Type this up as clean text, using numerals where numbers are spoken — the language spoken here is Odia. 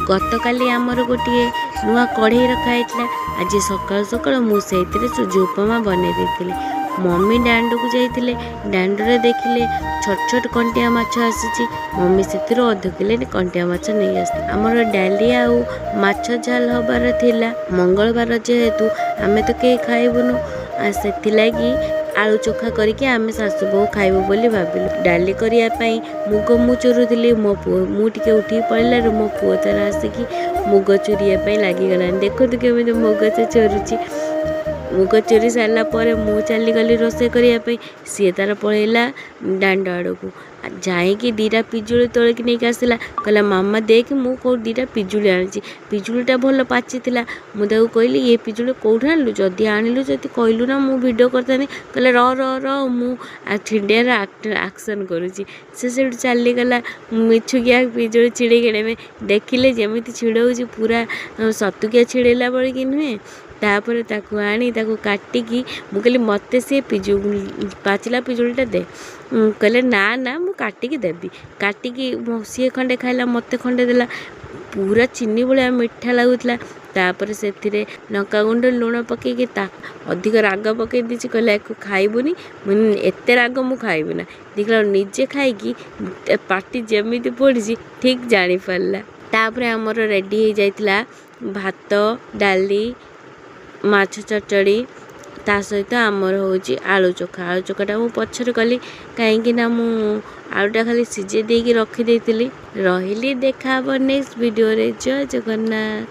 ଗତକାଲି ଆମର ଗୋଟିଏ ନୂଆ କଢ଼େଇ ରଖା ହେଇଥିଲା। ଆଜି ସକାଳୁ ସକାଳୁ ମୁଁ ସେଇଥିରେ ସୁଜି ଉପମା ବନେଇ ଦେଇଥିଲି। ମମି ଦାଣ୍ଡକୁ ଯାଇଥିଲେ। ଦାଣ୍ଡରେ ଦେଖିଲେ ଛୋଟ ଛୋଟ କଣ୍ଟିଆ ମାଛ ଆସିଛି। ମମି ସେଥିରୁ ଅଧ କିଲୋ କଣ୍ଟିଆ ମାଛ ନେଇ ଆସିଥିଲେ। ଆମର ଡାଲି ଆଉ ମାଛ ଝାଲ ହେବାର ଥିଲା। ମଙ୍ଗଳବାର ଯେହେତୁ ଆମେ ତ କେହି ଖାଇବୁନୁ, ଆଉ ସେଥିଲାଗି ଆଳୁ ଚୋଖା କରିକି ଆମେ ଶାଶୁ ବୋହୂ ଖାଇବୁ ବୋଲି ଭାବିଲୁ। ଡାଲି କରିବା ପାଇଁ ମୁଗ ମୁଁ ଚୁରୁଥିଲି। ମୋ ପୁଅ, ମୁଁ ଟିକେ ଉଠିକି ପଳେଇଲାରୁ ମୋ ପୁଅ ତାର ଆସିକି ମୁଗ ଚୁରିବା ପାଇଁ ଲାଗିଗଲାଣି। ଦେଖନ୍ତୁ କେମିତି ମୁଗ ସେ ଚୋରୁଛି। ମୁଗ ଚୁରି ସାରିଲା ପରେ ମୁଁ ଚାଲିଗଲି ରୋଷେଇ କରିବା ପାଇଁ। ସିଏ ତାର ପଳେଇଲା ଦାଣ୍ଡ ଆଡ଼କୁ। ଯାଇକି ଦୁଇଟା ପିଜୁଳି ତୋଳିକି ନେଇକି ଆସିଲା। କହିଲା, ମାମା ଦେଖ, ମୁଁ କେଉଁ ଦୁଇଟା ପିଜୁଳି ଆଣିଛି। ପିଜୁଳିଟା ଭଲ ପାଚିଥିଲା। ମୁଁ ତାକୁ କହିଲି, ଏ ପିଜୁଳି କେଉଁଠୁ ଆଣିଲୁ? ଯଦି ଆଣିଲୁ, ଯଦି କହିଲୁ ନା, ମୁଁ ଭିଡ଼ିଓ କରିଥାନ୍ତି। କହିଲା, ରହ ରହ ରହ, ମୁଁ ଛିଣ୍ଡିଆର ଆକ୍ସନ୍ କରୁଛି। ସେ ସେଇଠୁ ଚାଲିଗଲା ମିଛୁକିଆ ପିଜୁଳି ଛିଡ଼େଇକି ଆଣିବା ପାଇଁ। ଦେଖିଲେ ଯେମିତି ଛିଡ଼ଉଛି, ପୁରା ସତୁକିଆ ଛିଡ଼େଇଲା ଭଳିକି ନୁହେଁ? ତାପରେ ତାକୁ ଆଣି ତାକୁ କାଟିକି ମୁଁ କହିଲି, ମୋତେ ସେ ପିଜୁଳି, ପାଚିଲା ପିଜୁଳିଟା ଦେ। କହିଲେ, ନା ନା, ମୁଁ କାଟିକି ଦେବି। କାଟିକି ସିଏ ଖଣ୍ଡେ ଖାଇଲା, ମୋତେ ଖଣ୍ଡେ ଦେଲା। ପୁରା ଚିନି ଭଳିଆ ମିଠା ଲାଗୁଥିଲା। ତାପରେ ସେଥିରେ ଲଙ୍କାଗୁଣ୍ଡ, ଲୁଣ ପକେଇକି ତା ଅଧିକ ରାଗ ପକେଇ ଦେଇଛି। କହିଲା, ୟାକୁ ଖାଇବୁନି? ମୁଁ, ଏତେ ରାଗ ମୁଁ ଖାଇବି ନା। ଦେଖିଲା, ନିଜେ ଖାଇକି ପାଟି ଯେମିତି ପୋଡ଼ିଛି, ଠିକ୍ ଜାଣିପାରିଲା। ତାପରେ ଆମର ରେଡ଼ି ହେଇଯାଇଥିଲା ଭାତ, ଡାଲି, ମାଛ ଚଡ଼ଚଡ଼ି, ତା ସହିତ ଆମର ହେଉଛି ଆଳୁ ଚୋଖା। ଆଳୁ ଚୋଖାଟା ମୁଁ ପଛରେ କଲି, କାହିଁକି ନା ମୁଁ ଆଳୁଟା ଖାଲି ସିଝେଇ ଦେଇକି ରଖିଦେଇଥିଲି। ରହିଲି, ଦେଖା ହେବ ନେକ୍ସଟ ଭିଡ଼ିଓରେ। ଜୟ ଜଗନ୍ନାଥ।